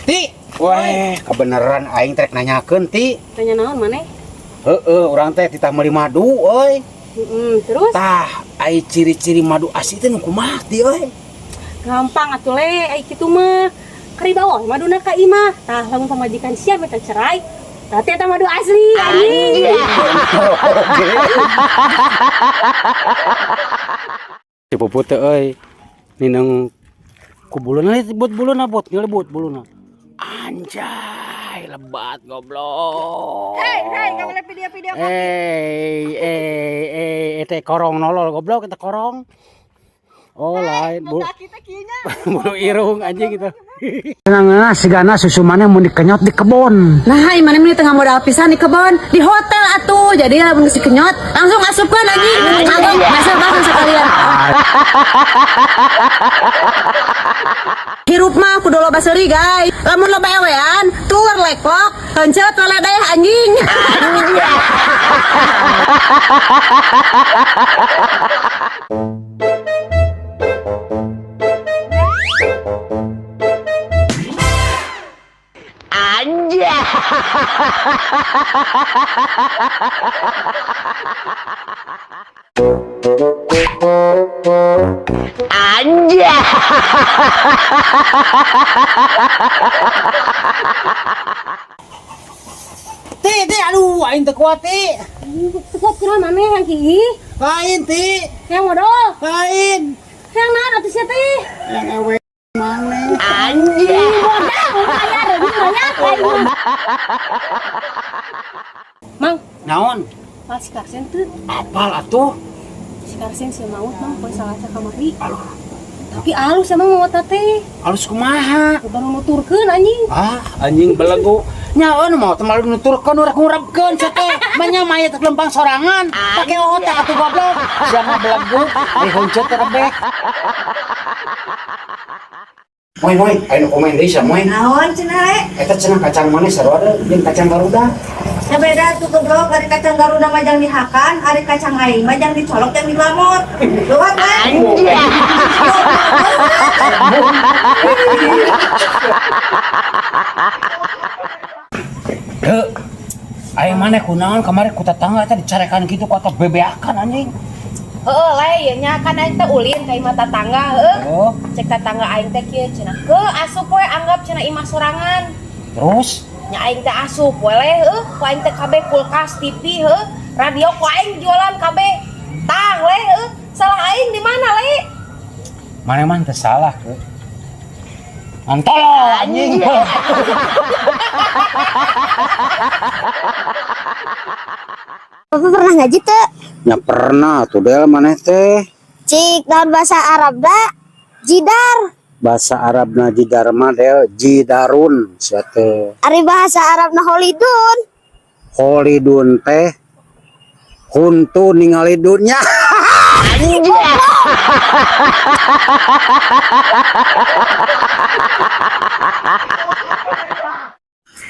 Ti, weh, kebenaran aing trek nanyakeun, Ti. Tanya naon maneh? Heeh, urang teh titah meuli madu euy. Heeh, terus? Tah, ai ciri-ciri madu asli teh nu kumaha, Ti euy? Gampang atuh le, ai kitu mah. Kari bawa maduna ka imah. Tah, lamun pamajikan sia minta cerai, berarti eta madu asli anjing. Si Puput teh euy, nineng ku buluna buat buluna bot, ngelebut buluna. Anjay, lebat goblok. Hei, hei, nggak boleh video-video. Teh korong nolol goblok, eta korong. Oh, lain bu. Kaki teh kieu nya. Bulu irung anjing gitu. Nangna sigana susu maneh mun dikenyot di kebon. Nah, mana ini tengah modal pisan di kebon, di hotel atuh. Jadi lamun geus dikenyot, langsung asupkeun anjing. Kagok, meser langsung sekalian. Hirup mah kudu loba seuri, guys. Lamun loba ewean, tur leklok, heuncet weledeh anjing. Ti, ti, aduh, aing teu kuat, Ti. Teu kuat kunaon maneh yang kieu? Lain, Ti. Yang modal. Lain. Yang naon atuh sia teh? Yang ewe maneh. Anjing, modal bayar, bayar aing mah. Mang, Naon? pas si Karsen tuh, Apal atuh? Si Karsen si maut mang poe salasa kamari. Aduh, Tapi alus emang maut teh. Alus kumaha? Baru nuturkeun anjing. Ah, anjing belegu. Nyaon mau teh malu nuturkeun urang ngurapkeun sia teh. Manya mayat teh lempang sorangan. Pake otak atuh goblok. Sia mah belegu, ai heuncet teh rebek. Moy moy, aya nu komen deui sia moy. Naon cenah le? Eta cenah kacang manis sarua jeung kacang Garuda. Ya beda tuh goblok, ari kacang Garuda mah jang dihakan, ari kacang aing mah jang dicolok jang dilamot. Lewat le. Heuh. Aing maneh kunaon kamari ku tetangga eta dicarekan kitu ku eta bebeakan anjing. Heeh, le, ieu nya kan aing teh ulin ka imah tatangga, heuh. Oh, Cek tatangga aing teh kieu cenah. Heuh, asup we anggap cenah imah sorangan. Terus Nya aing teh asup we le, heuh, ku aing teh kabeh kulkas, TV, heuh, radio ku aing jualan kabeh. Tah le, heuh, salah aing di mana le? Maneh mah teu salah ke. Antolo anjing. Bapak pernah ngaji teu? Ya pernah tuh del maneh teh. Cik, daun bahasa Arab da jidar. Bahasa Arabna jidar mah del jidarun sia teh. Ari bahasa Arabna holidun. Holidun teh huntu ningali dunya.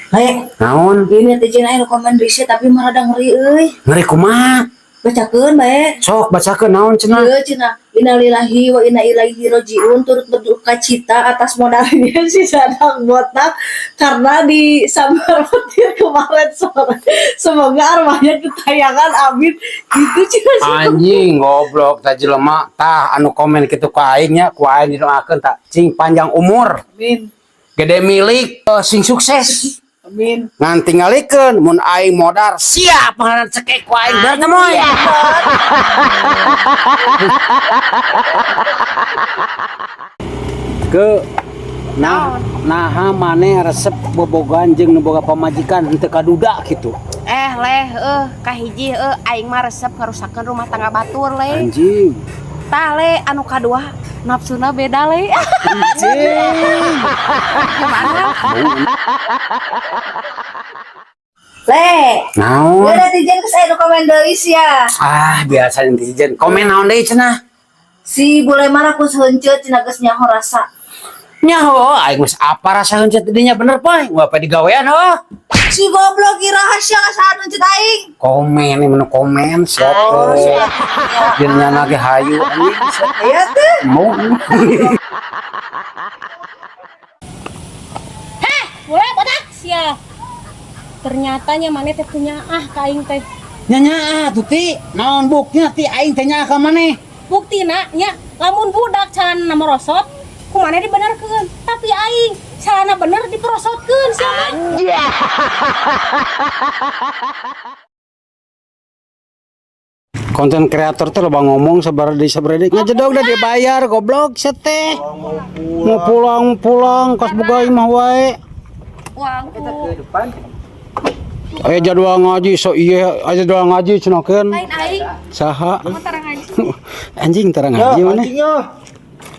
Le, Naon? ini netizen aing nu komen deui tapi mah rada ngeri euy. Ngeri kumaha? Bacakeun bae. Sok bacakeun naon cenah? Ieu cenah innalillahi wa inna ilaihi rajiun, turut berduka cita atas modalnya si Sadang Botak karena disambar petir kemarin sore. Semoga arwahnya ketayangan, amin. Gitu cenah si Anjing goblok tah jelema tah anu komen kitu ka aing nya ku aing didoakeun tah cing panjang umur. Amin. Gede milik sing sukses. Amin. Ngan tingalikeun mun aing modar siap panganan cekek ku aing bener teh moy. Ke nah naha maneh resep bobogan jeung nu boga pamajikan henteu kaduda kitu. Eh leh, heuh, kahiji heuh aing mah resep ngarusakeun rumah tangga batur le. Anjing. Tah le, anu kadua nafsuna beda le. Anjing. Gimana? Le, Naon? ieu netizen geus aya nu komen deui sia. Ah, biasa netizen. Komen naon deui cenah? Si bule marah ku heuncet cenah geus nyaho rasa. Nyaho, aing geus apa rasa heuncet dinya bener poy. Gua apa digawean heuh. Si goblok ieu rahasia ka saha heuncet aing. Komen ini menu komen siapa? Oh, siap. Jeung nyana ge hayu anjing. Iya teh. Mau. Heh, Boleh botak sia. Ternyata nya maneh teh punya ah ka aing teh. Nya nyaah tuh ti. Naon buktina ti aing teh nyaah ka maneh? Buktina nya lamun budak calana merosot ku maneh dibenerkeun, tapi aing calana bener diperosotkeun sia mah. Konten kreator teh loba ngomong sabar di sabar di ngajedog da dibayar goblok sia teh. Mau pulang pulang kos boga imah wae. Aya jadwal ngaji so ieu aya jadwal ngaji cenah keun. Lain aing. Saha? Tarang ngaji. Anjing tarang ngaji mana?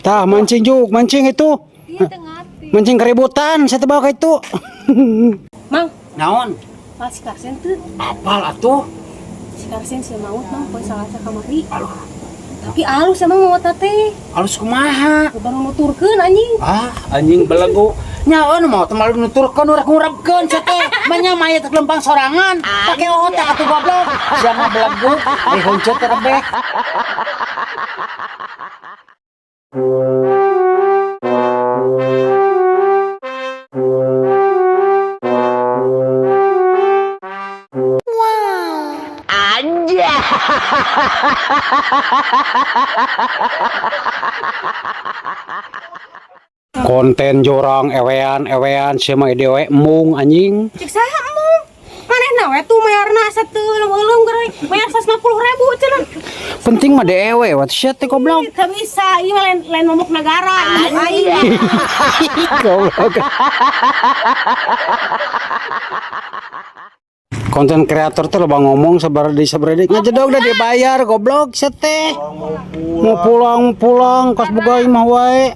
Tah mancing juk, mancing itu. Iya teu ngarti. Mancing keributan, saya teh bawa ka itu. Mang, Naon? mal si Karsen teu. Apal atuh? Si Karsen si maut mang poe Salasa kamari. Tapi alus emang maot teh. Alus kumaha? Baru nuturkeun anjing. Ah, anjing belegu. Nya anu mau teh malu nuturkeun urang ngurapkeun sia teh. Manya mayat teh lempang sorangan. Pake otak atuh goblok. Sia mah belegu, ai honceut teh rebek. Konten jorang ewean ewean sia mah ide we embung anjing. Cek saha embung? Manehna we tuh mayarna asa teu euleung-euleung geura mayar 150.000 cenah. Penting mah dewe wat sia teh goblok. Teu bisa, ieu mah lain lain momok negara, ieu aing. Goblok. Konten kreator teh loba ngomong sabar di sabar di ngajedog da dibayar goblok sia teh. Mau pulang pulang kos boga imah wae.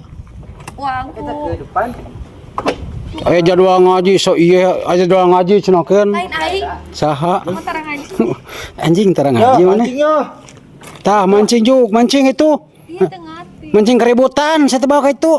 Aya jadwal ngaji so ieu aya jadwal ngaji cenah keun. Lain aing. Saha? Tarang ngaji. Anjing tarang ngaji mana? Tah mancing juk, mancing itu. Iya teu ngarti. Mancing keributan, saya teh bawa ka itu.